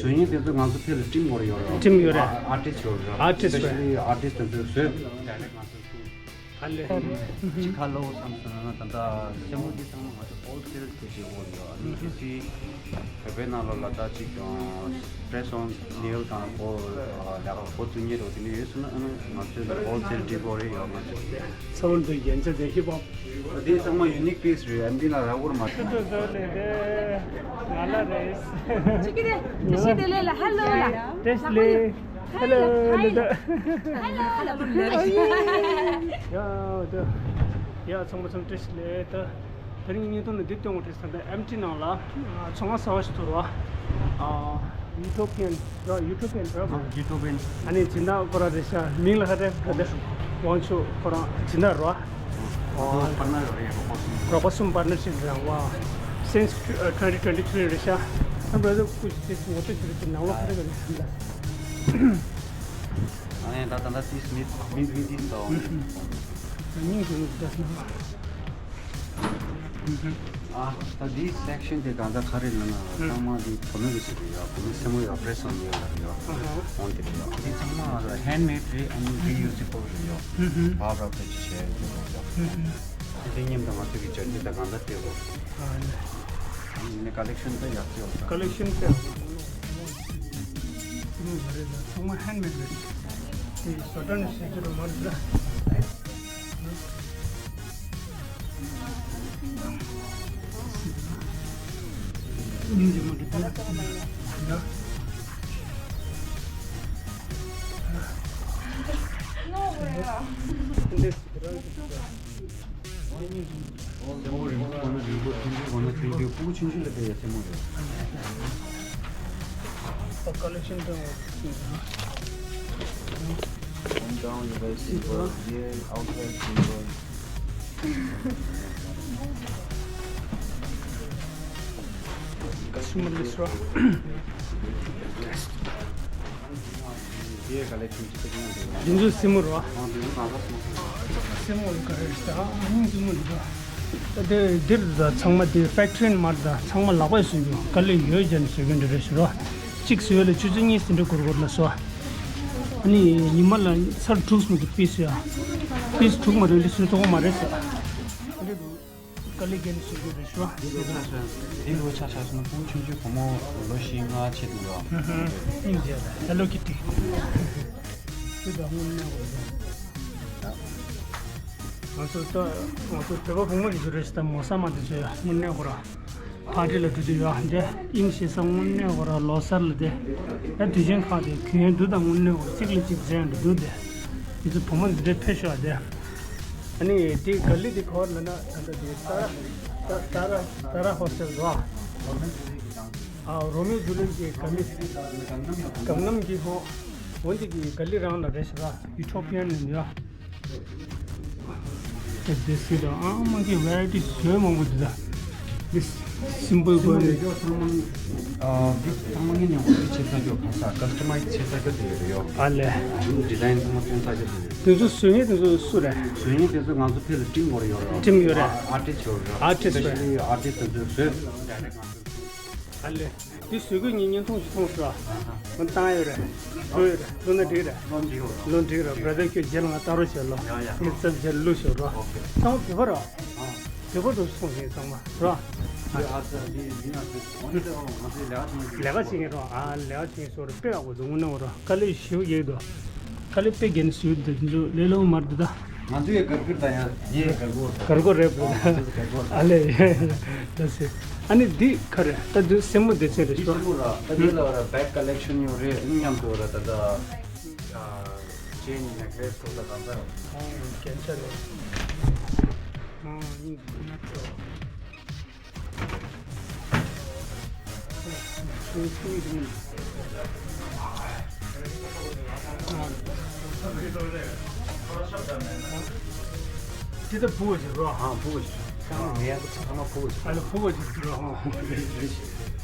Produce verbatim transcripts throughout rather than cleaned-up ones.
བཟོ་མཁན་དེ་ཚོ་ང་ཚོ་ཕེ་ལ་ཊིམ་ཡོད་རེད། ཡོད་རེད། ཊིམ་ཡོད་རེད། ཨ་ཨར་ཊིསི་ཡོད་རེད། ཨར་ཊིསི་རེད། སི་པེ་ཤ་ལི་ཨར་ཊིསི་དེ་ཚོས་བཟོས། ཌའི་རེག་ང་ཚོ་ཨ་ལེ། ཅི་ཁ་ལོ་བསམ་སོང་ན་ད་ལྟ་སེན་མོ་འདི་ཚང་མ་ང་ཚོ་ཧོལ་སེལ་དུ་བྱེད་དགོས་ཡོད། ཨ་ནི་ཁྱེད་ཀྱིས་བོད་པའི་ནང་ལ་ལ་དྭགས་ཅིག་པྲེ་སི་ཨོན་ནེལ་དང་གོ་ལ་ག་གོ་བཙུགས་མཁན་རོ་དེ་ནས་ཡོད་སོང་ན། ཨ་ནི་ང་ཚོའི་ཧོལ་སེལ་འགྲིག་གོ་རེད་ཡོད། ང་ཚོ་ཚ་བོར་དུ་རྒྱན་ཆ་དེ་ཧིབ་ཧོབ། འདི་ཚང་མ་ཡུ་ནིག་པིས་རེད། ཨ་འདི་ལ་ར་བོར་མ་ཤུ་ཏུ་ཟོ་ལེ་དེ་ང་ལ་རེད། ཅི་གི་རེད། ཅི་ཞིག་དེ་ལས་ལ་ཧེ་ལོ་ལ། བཀྲ་ཤིས་བདེ་ལེགས། ཧེ་ལོ་ལ་ད། ཧེ་ལོ་ལ། ཡ་ད། ཡ་ཚང་མ་ཚང་བཀྲ་ཤིས་བདེ་ལེགས་ད། དེ་རིང་བརྙན་ཐུང་ནི་འདི་སྟོན་དགོས་རེད་ཟེར་ན། ཨེམ་ཊི་ནང་ལ་ཚོང་ཁང་གསར་པ་ཞིག་འཛུགས་རོགས། ཨ་ཡུ་ཐོ་པི་ཡན་ར། ཡུ་ཐོ་པི་ཡན་ར། ཡུ་ཐོ་པི་ཡན། ཨ་ནི་སྦྱིན་བདག་ཁོ་རང་རེད་ཤག་མིང་ལ་ཧ་ཏེ་ཁ་ཏེ་དབང་ཕྱུག་ཁོ་རང་སྦྱིན་བདག་རོགས། ཨ་པར་ནར་རོགས་རེད། རོགས་པ་གསུམ། རོགས་པ་གསུམ་པར་ནར་ཤིབ་རེད། ཝ། སིན་སི་ཊུ་ཊུ་ཝེན་ཊི་ཊུ་ཝེན་ཊི་ཐི་རི་རེད་ཤག་ཨ་བྷར་ཛར་ཀུ་ཅི་ཏིས་ངོ་སྤྲོད་ཞུ་རེད་ཅེས། ནང་ལོགས་ཁ་ཏེ་ག་ནས་ཟིན་ད། ཨ་ནི་ད་ད་ད་ཏིས་མི་མི་མི་ཏིས་ད། སྙིང་རྗེ་མོ་འདུག་ད་སྣང་། ཨ་ད་འདི་སེག་ཤན་དེ་གང་ལྟར་ག་རེ་ལབ་ན། ཚང་མ་འདི་བུ་མོ་གི་ཞིག་རེད་ཡ། བུ་མོ་སེན་མོ་ཡ། པྲེ་སི་ཨོན་ནེལ་ལ་རེད་ཡ། འོན་ཏེ་རེད་ཡ། འདི་ཚང་མ་ཧེན་མེད་རེད། ཨ་ནི་རི་ཡུ་སི་བལ་རེད་ཡ། བབ་རབ་ཕལ་ཆེར་བྱས་ཡོད་རེད་ཡ། འདི་མཉམ་དུ་ང་ཚོ་གི་ཇར་ནི་ད་གང་ལྟར་སྤྲད་དགོས། ཨ་ནི་ཀ་ལེག་ཤན་ད་ཡག་ཅིག་ཡོད། ཀ་ལེག་ཤན་ད་ཚང་མ་ཧེན་མེད་རེད། དེ་བཟོ་གྲྭ་ནས་བཟོས་རྒྱུ་རེད་མ་རེད་ད། Collection down, you guys, silver, yeah, outside silver. Customer list རོ། འདི་ཚོ་སེན་མོ་རོ། སེན་མོ་ག་རེ་ད་སྙིང་སེན་མོ་འདི་ཚོ། དེ་འདིར་ད་ཚང་མ་དེ་ཕེག་ཊི་རི་མ་རེད། ད་ཚང་མ་ལག་པས་བཟོས་རྒྱུ། དཀའ་ལས་ཡོད་ཅན་བཟོས་རྒྱུ་འདི་རེད་ཟེར་རོ། གཅིག་བཟོས་ལ་ཆུ་ཚོད་གཉིས་ཟིན་འདྲ་འགོར་འགོར་ལ་བཟོ། ཨ་ནི་ཉི་མ་ལ་ཚར་དྲུག་མ་གཏོགས་པིས་བཟོ་ཡ། པིས་དྲུག་མ་རེད་འདི་བཟོས་ཐུབ་ཀྱི་མ་རེད་ཟེར། འདི་འདུག་དཀའ་ལས་བརྒྱབ་ནས་བཟོས་རྒྱུ་རེད་ཤག་འདི་ལོ་ཆ་ཆ། འདི་ལོ་ཆ་ཆ་སོང་ན་ཕྲུ་གུ་ཆུང་ཆུང་བུ་མོ་ལོ་བཞི་ལྔ་ཆེད་དུ་ཡོད། ཨིན་ཇི་ཧེ་ལོ་ཀི་ཊི། དེ་དང་དངོས་གནས་འོ་ང་ཚོ་ད་ང་ཚོ་བོད་པ་བུ་མོ་ཞིག་ཚོ་རེད་ཤག་ད་མོ་ས་མ་དེ་ཚོ་ཡ་དངོས་གནས་ཁོ་ར་ཕར་ཊི་ལ་འགྲོ་དུས་ཡ་འདི་དབྱིན་ཞེ་ས་དངོས་གནས་ཁོ་ར་ལོ་སར་ལ་དེ་ཡ་དུས་ཆེན་ཁག་དེ་གུ་ཡན་དུ་དང་དངོས་གནས་ཁོ་གཅིག་ལ་གཅིག་མཛད་འགྲོ་དུས་དེ་དེ་ཚོ་བུ་མོ་འདི་འདྲའི་ཕེབས་ཤག་དེ། ཨ་ནི་དེ་ག་ལི་དེ་ག་བར་ལ་ན་ད་ལྟ་དེ་ཏཱ་ར་ཏཱ་ར་ཏཱ་ར་ཧོ་སི་ཊེལ་རོ། ཨ་རོ་མིའོ་ཇུ་ལི་ཡེཊ་གི་ག་ལི་གང་ནམ་གི་ཧོ། འོན་ཏེ་གི་ག་ལི་རང་ལ་རེད་ཤག་ད་ཡུ་ཐོ་པི་ཡན་ནི་ཡ། དེ་སི་ད་ཨ་མ་གི་ཝེ་རའི་ཊི་བཟོས་མང་པོ་འདུག་ད། This simple one. འདི་ཚང་མ་ངས་ནས་འོ་འདི་བྱེད་ས་ཅོ་ག་ས་ཀ་སི་ཊ་མའི་ཛི་བྱེད་ས་ཅོ་དེ་ཡོད་རེད་ཡོ། ཨ་ལེ། ཌི་ཛའིན་ཚང་མ་སྟོན་ས་ཅོ་དེ་ཡོད། དེ་ཚོ་བཟོ་མཁན་དེ་ཚོ་སུ་རེད། བཟོ་མཁན་དེ་ཚོ་ང་ཚོ་ཕེ་ལ་ཊིམ་ཡོད་རེད་ཡོ། ཊིམ་ཡོད་རེད། ཨ་ཨར་ཊིསི་ཡོད་རེད། ཨར་ཊིསི་རེད། སི་པེ་ཤ་ལི་ཨར་ཊིསི་དེ་ཚོས་བཟོས། ཌའི་རེག་ང་ཚོས་བཟོས། ཨ་ལེ། འདི་བཟོས་གོས་ཉིན་བརྙན་ཐུང་ཞིག་མཐོང་སོང་ཨ། མ་བཏང་ཡོད་རེད། བཟོ་ཡོད་རེད། བཟོ་ན་འགྲིག་རེད། བཟོ་འགྲིག་རེད། བཟོ་འགྲིག་རེད། བྷ་ར་དར་ཁྱོད་རྗེས་ལ་ང་ལྟ་རོགས་བྱེད་ལོ། ཡ་ཡ། ངས་ཚབ་བྱས་བླུགས་ཤོག་རོ། ཨོ་ཁེ། ཚང་མ་བོད་པ་རོ། ཨ། བོད་པ་དུ་སོང་ཞིག་ཚང་མ་རོ། ཨ་ཙི་འདི་འདི་ང་ཚོ་འོན་ཏེ་ང་ཚོའི་ལས་ཀ་བྱེད་མཁན། ལས་ཀ་བྱེད་མཁན་རོ། ཨ་ལས་ཀ་བྱེད་མཁན་སོ་རེད། དཔེ་ཡག་པོ་འདུག་དངོས་གནས་རོ། དཀའ་ལས་ཞེ་པོ་རྒྱག་གི་འདུག་དཀའ་ལས་དཔེ་རྒྱག་ནས་བཟོས་འདུག་འདི་ཚོ་ལས་སླ་པོ་མ་རེད་འདུག་ད། ང་ཚོའི་གར་གོར་དང་ཡང་ཡའི་གར་གོར། གར་གོར་རེད་པ། ཨོ་ང་ཚོའི་གར་གོར། ཨ་ལེ། ད་སེ། ཨ་ནི་འདི་ག་རེ། ད་འདི་སེན་མོ་སྡེ་ཚན་རེད་འདི་ཤོ། སེན་མོ་ར། ད་འདི་ལ་ར་བེག་ཀ་ལེག་ཤན་ཡོད་རེད། མཉམ་དུ་ར་ད་ད་ཅེན་ནེག་ལེས་ཐོག་ད་གང་ད། ཨོ་རྒྱན་ཆ་རེད། ཨོ་ཡིན་ན་ཏོ། དེ་ད་བུ་བ་ཞིག་རོ། ཨ་བུ་བ་ཞིག་ཚང་མ་མེད་ཡ། ཚང་མ་བུ་བ་ཞིག་ཨ་ལ་བུ་བ་ཞིག་རོ། ཨོ་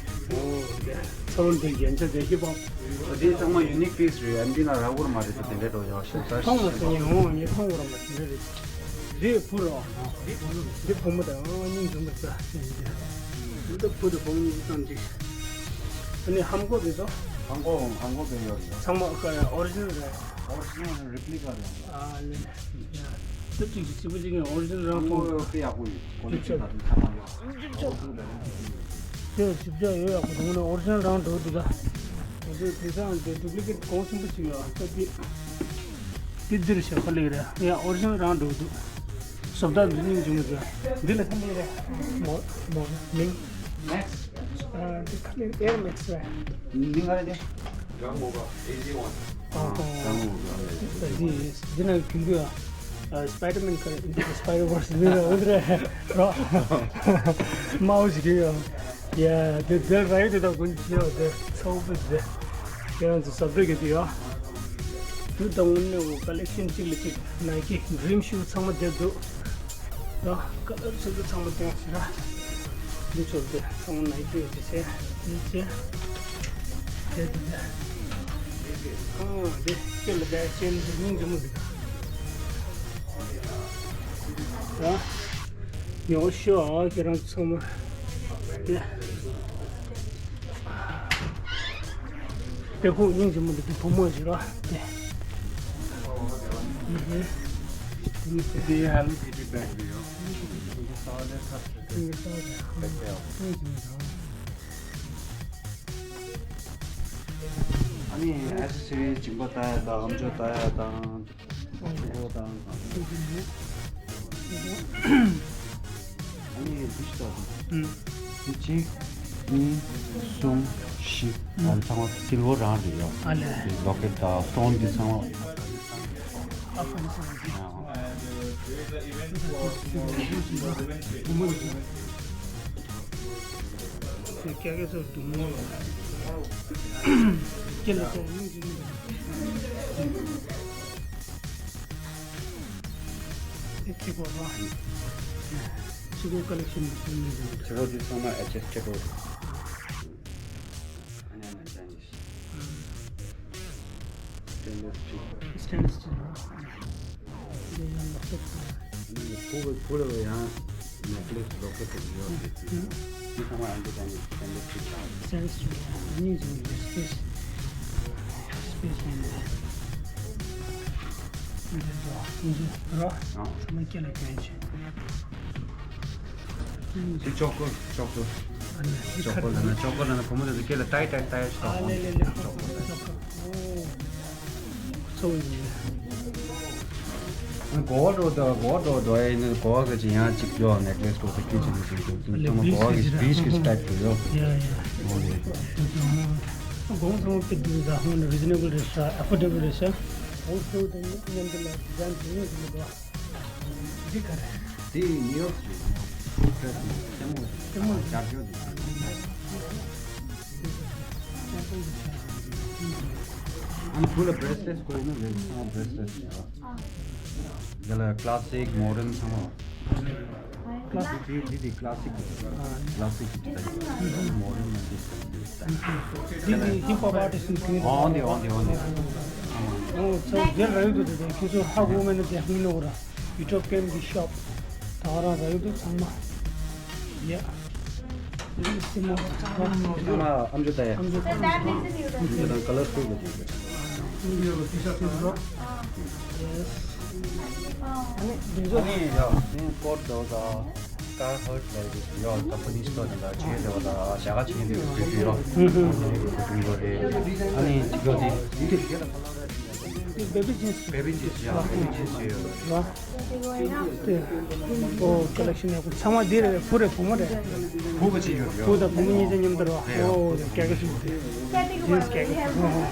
ཚོར་འདི་རྒྱན་ཆ་དེ་ཤི་པོ། འདི་ཚང་མ་ཡུ་ནིག་པིས་རེད། འདི་ན་ར་གུར་མ་རེད། དེ་འདྲ་འགྲོ་ཡག་ཤོད་ད། མཐོང་མ་སོང་ཡིན། ཨོ་ངས་མཐོང་བ་ར་མ་དེ་འདྲ་རེད། འདི་བུ་རོ། འདི་བུ་མོ་དང་ཨ་སྙིང་རྗེ་མོ་ས། འདི་ད་བུ་དང་བུ་མོ་གཉིས་ཀྱི་ཙམ་ཅིག་ཨ་ནི་ཧམ་གོ་དེ་ཚོ། ཧང་གོ་ཧང་གོ་པའི་ཡོད་རེད། ཚང་མ་ཀ་ཨོ་རི་ཇི་ནལ་རེད། ཨོ་རི་ཇི་ནལ་རེད། རེབ་ལི་ཀ་རེད། ཨ་ལེ། ཡ། དེ་གཅིག་གཅིག་པ་གཅིག་གི་ཨོ་རི་ཇི་ནལ་རང་ཧང་གོ་ཐོང་། དཔེ་ཡག་པོ་ཡོད། ཀོ་ལི་ཊི་ད་དུང་ཚང་མ་ཡོད། དེ་ཅིག་ཅག་ཡོད་ཡག་པོ་འདུག་ནས་ཨོ་རི་ཇི་ནལ་རང་འགྲོ་འདུག་ད། དེ་དེ་ཚང་དེ་ཌུབ་ལི་ཀེ་ཊི་གོང་ཆེན་པོ་ཅིག་ཡོད་ཨ་ས་དེ། དེ་འདིར་ཞོག་ཁ་ལེགས་རེད། ཡ་ཨོ་རི་ཇི་ནལ་རང་འགྲོ་འདུག་བཟོ་ལྟ་འདི་སྙིང་རྗེ་མོ་འདུག་འདི་ལ་ཁ་ལེགས་རེད། མོ་མོ་མིང་། མེག་སི། ཨ་འདི་ཁ་ལེགས་ཨེར་མེག་སི་རེད། མིང་ག་རེ་རེད། ཨ་ཨ་འདི་འདི་ན་གྱོན་གྱི་ཡོད། སྤའི་ཌར་མེན་ག་རེ་Into the Spider-Verse འདི་ལ་འོ་འདི་རེད་རོ། མའོ་ཞིག་གི་ཡོད། ཡ་དེ་དེ་ར་ཡོད་དེ་དང་ཀུན་ཆེ་བ་དེ་ཚོགས་པ་དེ། ཁྱེད་རང་ཚོ་ཟབ་འདོད་ཀྱི་དེ་ཡོད། དུ་དང་དངོས་གནས་ཀོ་ལེག་ཤན་གཅིག་ལ་གཅིག་ནའི་ཀི་ཌི་རིམ་ཤུ་ཚང་མ་དེ་འདུག་ཡ་ཀ་ལར་ཚོ་དེ་ཚང་མ་དེ་ཡང་ཞེ་དྲག་འདི་ཚོ་དེ་ཚང་མ་ནའི་ཀི་ཡོད་དེ་ཟེར་དེ་ཟེར། དེ་དེ་དེ། ཨ་དེ་ཁྱེད་ལ་དེ་ཅན་དེ་སྙིང་རྗེ་མོ་འདུག་ཡ། ཉོ་ཤོག་ཨ་ཁྱེད་རང་ཚང་མ། དེ། དེ་ཁོ་སྙིང་རྗེ་མོ་འདུག་དེ་བུ་མོ་ཞིག་ར་དེ། ཨུ་ཧུ། དེ་ནི་དེ་Hello Kitty bag རེད་ཡོད། དེ་ས་ལས་ཁ་ཚོད་དེ་དེ་ས་ལས་ཁ་ཚོད་དེ་སྙིང་རྗེ་མོ་ར། ཨ་ནི་ཨེ་སེ་སི་རི་སྦྱིན་པ་ལྟ་ཡ་དང་ཨམ་ཅོག་ལྟ་ཡ་དང་། ཨ་ནི་འདི་ཞིག་ལྟ་དང་། འདི་གཅིག་གཉིས། གསུམ། བཞི། ཨ་ཚང་མ་སིལ་བར་རང་རེད་ཡ། ཨ་ལེ། ལོ་ཀེ་ཊི་དང་སི་ཊོན་འདི་ཚང་མ། ཨ་ཧྥ་ནི་སི། ཨ། དེ་སྐྱ་ཀའི་ཚོ་སྡུག་མོ། སྐྱེ་ལ་ཚོ་མི་ཅི་མི་དེ་གཅིག་པོ་ར། གཅིག་པོ་ཀ་ལེག་ཤན་གཅིག་པོ་འདི་ཚང་མ་ཨེ་ཇི་སི་ཊེ་བལ་རེད། ཨ་ནི་ཨ་ནི་ཅན་ནི་སི་ཊེན་ལེ་སི་སི་ཊིལ་ར། སི་ཊེན་ལེ་སི་སི་ཊིལ་ར། འདི་ཡང་ལོ་ཀེ་ཊི་དང་། ཕུ་ཕུ་ལ་ཡང་ནེག་ལེ་སི་ལོ་ཀེ་ཊི་ཡོད་རེད། འདི་ཚང་མ་ཨ་འདི་ད་ནི་སི་ཊེན་ལེ་སི་སི་ཊིལ་ར། སི་ཊེན་ལེ་སི་སི་ཊིལ་ར། གཉིས་ཀྱི་སི་པེ་སི་སི་པེ་སི་ཡིན་ནས། འདི་ཚོ་འདི་ཚོ་ར། ཚང་མ་སྐེ་ལ་གྱོན་བྱས། དེ་ཅོ་ཀོ་ཅོ་ཀོ། ཨ་ནི་ཅོ་ཀོ་ལབ་ན་ཅོ་ཀོ་ལབ་ན་བུ་མོ་དེ་ཚོ་སྐེ་ལ་ཏའི་ཏའི་ཏའི་ཞིག་ཨ་ལེ་ལེ་ལེ། ཅོ་ཀོ་ཅོ་ཀོ། ཨོ། གཙོ་བོ་ཡིན། ཨ་གོ་བ་འགྲོ་དང་གོ་བ་འགྲོ་འགྲོ་ཡ་ཡིན་ན་གོ་བ་གི་ཅི་ཡང་གཅིག་ཡོད་ནེག་ལེ་སི་འགྲོ་དང་སྐེ་ཅི་མི་ཅི་འགྲོ་དུས་ཚང་མ་གོ་བ་གི་བི་ཇི་གི་སི་ཊེབ་ལ་ཡོད། ཡ་ཡ། ཨོ་ལེ། གོང་ཚང་མ་དཔེ་སྡུག་ད་ཧོང་ན་རི་ཛི་ནེ་བལ་རེད་ཤག་ཨེ་ཕོར་ཌེ་བལ་རེད་ཤག་ཨོ་ཤོ་དང་མཉམ་དུ་ལ་ཌི་ཛའིན་དེ་ཉིད་ཀྱི་མི་འདུག་འདི་ག་རེ། དེ་ནིའུ་ཡོག་རེད། ཕྲེ་སི་ནས་ལྟད་མོ་རེད། ལྟད་མོ་རེད། ལྕགས་ཀྱོག་རེད། ཨ་ནི་བུ་ལ་བྷེ་རེ་སི་ལེཊ་དགོས་ཡིན་ན་རེད། ཚང་མ་བྷེ་རེ་སི་ལེཊ་རེད། འདི་ལ་ཀ་ལ་སིག་མོ་ཌན་ཚང་མ། ཀ་ལ་སིག་འདི་འདི་འདི་ཀ་ལ་སིག་རེད། ཀ་ལ་སིག་གི་ཌི་ཛའིན། མོ་ཌན་ལ་འདི་ཌི་ཛའིན། འདི་འདི་ཧིབ་ཧོབ་ཨར་ཊི་སི་ཊི་གི་ཨོ་འདི་ཨོ་འདི་ཨོ་འདི། ཨོ་ཚང་མ་རྒྱལ་ར་ཡོད་དུ་དེ་ཁྱོད་ཚོ་ཧ་གོ་མེད་ན་དེ་སྔོན་ནོ་ར། ཡུ་ཊོ་པི་ཡན་གྱི་ཤོབ། ད་ག་རང་ར་ཡོད་དུ་ཚང་མ། ཡ། ཚང་མ་ཨམ་ཅོག་ལྟ་ཡ། ཨམ་ཅོག་ལྟ་ཡ། ཨམ་ཅོག་ལྟ་ཡ། ཨམ་ཅོག་ལྟ་ཡ། ཀ་ལར་ཕུལ་དགོས་ཀྱི། ཡེ་སི། ཨ་ནི་འདི་ཚོ་ཨ་ནི་ཡ་ཨ་ནི་ཀོཊ་འདྲ་བོ་དང་ཀར་ཧཊ་ལབ་ཀྱི་ཡོད། ཀམ་པ་ནི་སི་ཊོར་དང་ཆེ་དེ་བ་དང་ཞྭ་ཁ་ཆེ་དེ་བ་ཕུལ་གྱི་ཡོད། ཧུམ་ཧུམ་ཧུམ། ཕུལ་གྱི་ཡོད་རེད། ཨ་ནི་ཅིག་ཡོད་དེ། འདི་བེ་བི་ཇིན་སི། བེ་བི་ཇིན་སི་ཡ། བེ་བི་ཇིན་སི་ཡོད་རེད། ཨོ་ཀ་ལེག་ཤན་ཡག་པོ་ཚང་མ་འདི་རེད། བུ་རེད་བུ་མོ་རེད། བུ་ག་ཅིག་ཡོད་རེད། བུ་དང་བུ་མོ་གཉིས་ཆ་མཉམ་དུ་རེད། རེད། ཨོ་རེད་ཀྱག་ཀྱག་ཞིག་རེད། ཇིན་སི་ཀྱག་ཀྱག་ཞིག་རེད།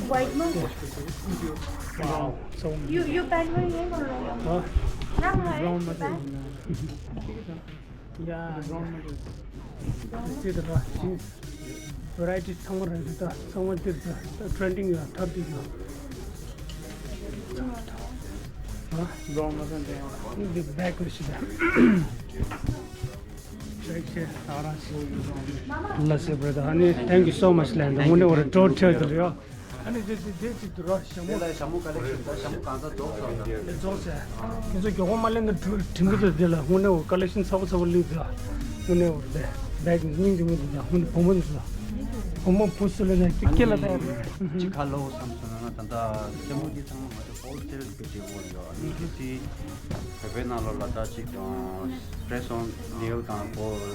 White one. Wow. So you you bad one. Huh? Brown one. Yeah. It's it, right? Jeans. Variety ཚང་མ་རེད་འདུག་ད་ཚང་མ་འདིར་ད་ད་ཊེན་ཌིང་ཡོད། ཐབས་འདི་ཡོད། ཧ། རོང་མ་ཚང་འདི་ཡོད། འདི་བེག་རེད་ཤི་ད། བེག་ཤི་ད་རང་ཤི། ལ་སེ་བྲེ་ད་ཨ་ནི་thank you so much ལན་ད་དངོས་གནས་འོ་རེ་ཊོར་ཆེ་དུ་རེད་ཡོད། ཨ་ནི་དེ་དེ་དེ་གཅིག་ཏུ་རོ་ཞྭ་མོ། དེ་ལ་ཞྭ་མོ་ཀ་ལེག་ཤན་ད་ཞྭ་མོ་གང་ཚ་རྫོགས་སོང་ད། ལས་རྫོགས་ཟེར། ཁྱེད་ཚོ་མགྱོགས་པོ་མ་ལེན་ན་དྲུ་དྲིམ་གི་ཚོད་དེ་ལ་དངོས་གནས་འོ་ཀ་ལེག་ཤན་ཚ་པོ་ཚ་པོ་ལུས་ད། དངོས་གནས་འོ་རེད། བེག་སྙིང་རྗེ་མོ་འདུག་ཡ། ཧུན་བུ་མོ་འདུག་བུ་མོ་བུ་སུ་ལ་ནས་ཀི་ཀི་ལ་ད་ཅི་ཁ་ལོ་བསམ་སོང་ན་ད་ལྟ་སེ་མོ་འདི་ཚང་མ་ང་ཚོ་ཧོལ་སེལ་གི་སྤྲད་དགོས་ཡོད། ཨ་ནི་གལ་སྲིད་བོད་པའི་ནང་ལོགས་ལ་ད་ཅིག་དང་པྲེ་སི་ཨོན་ཌི་ཨེལ་དང་པོ་ལ་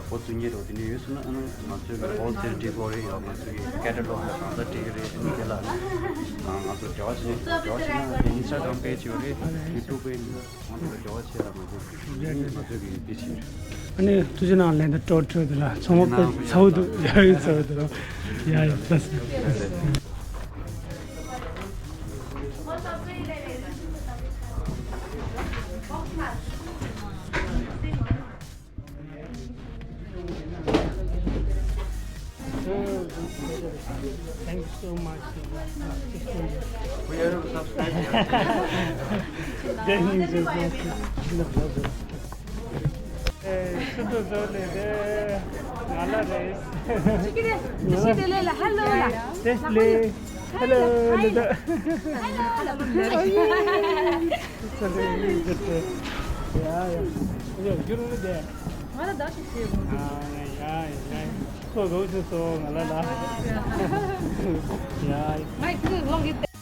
པོ་བཙུགས་མཁན་འདྲ་བོ་དེ་འདྲ་ཡོད་སོང་ན། ཨ་ནི་ང་ཚོའི་གི་ཧོལ་སེལ་སྤྲད་དགོས་རེད། ཡང་ང་ཚོའི་གི་ཀེ་ཊ་ལོག་ལ་གང་འཚམ་སྤྲད་ཀྱི་རེད། ཨ་ནི་དེ་ལ་ང་ཚོ་འབྲེལ་བ་བྱས་ནས་འབྲེལ་བ་བྱས་ན་ཨིན་སི་ཊ་གྷ་རམ་པེ་ཇི་ཡོད་རེད། ཡུ་ཊུབ་པེ་ཇི་ཡོད་རེད། ང་ཚོ་ལ་འབྲེལ་བ་བྱས་ལ་ང་ཚོ་ང་ཚོ་གི་འདི་བྱས། ཨ་ནི་ཐུགས་རྗེ་གནང་། ལན་དུ་སྤྲོ་སྤྲོ་དེ་ལ་ཚོང་མ་དཔེ་ཚ་བོ་འདུག་ཡ་ཡི་ཚ་བོ་འདུག་ཡ་ཡི་ལགས་སོ། Thank you so much. We are subscribed. Thank you so much. ཨེ། ཤུ་དུ་ཟོ་ལེ་རེ། ང་ལ་རེ། ཅི་ཀི་རེ། ཅི་ཞིག་དེ་ལེ་ལ་ཧེ་ལོ་ལ། ཏེ་སི་ལེ། ཧེ་ལོ་ལེ་ད། ཧེ་ལོ་ལ། ཡ་ཡ། ཡ་རྒྱུ་རུ་ལེ་དེ། ང་ལ་ད་ཅི་ཞིག་ཡོད། ཨ་ཡ་ཡ། སོ་རོ་ཅི་སོ་ང་ལ་ལ། ཡ་ཡ། མའི་ཀི་ལོང་གི།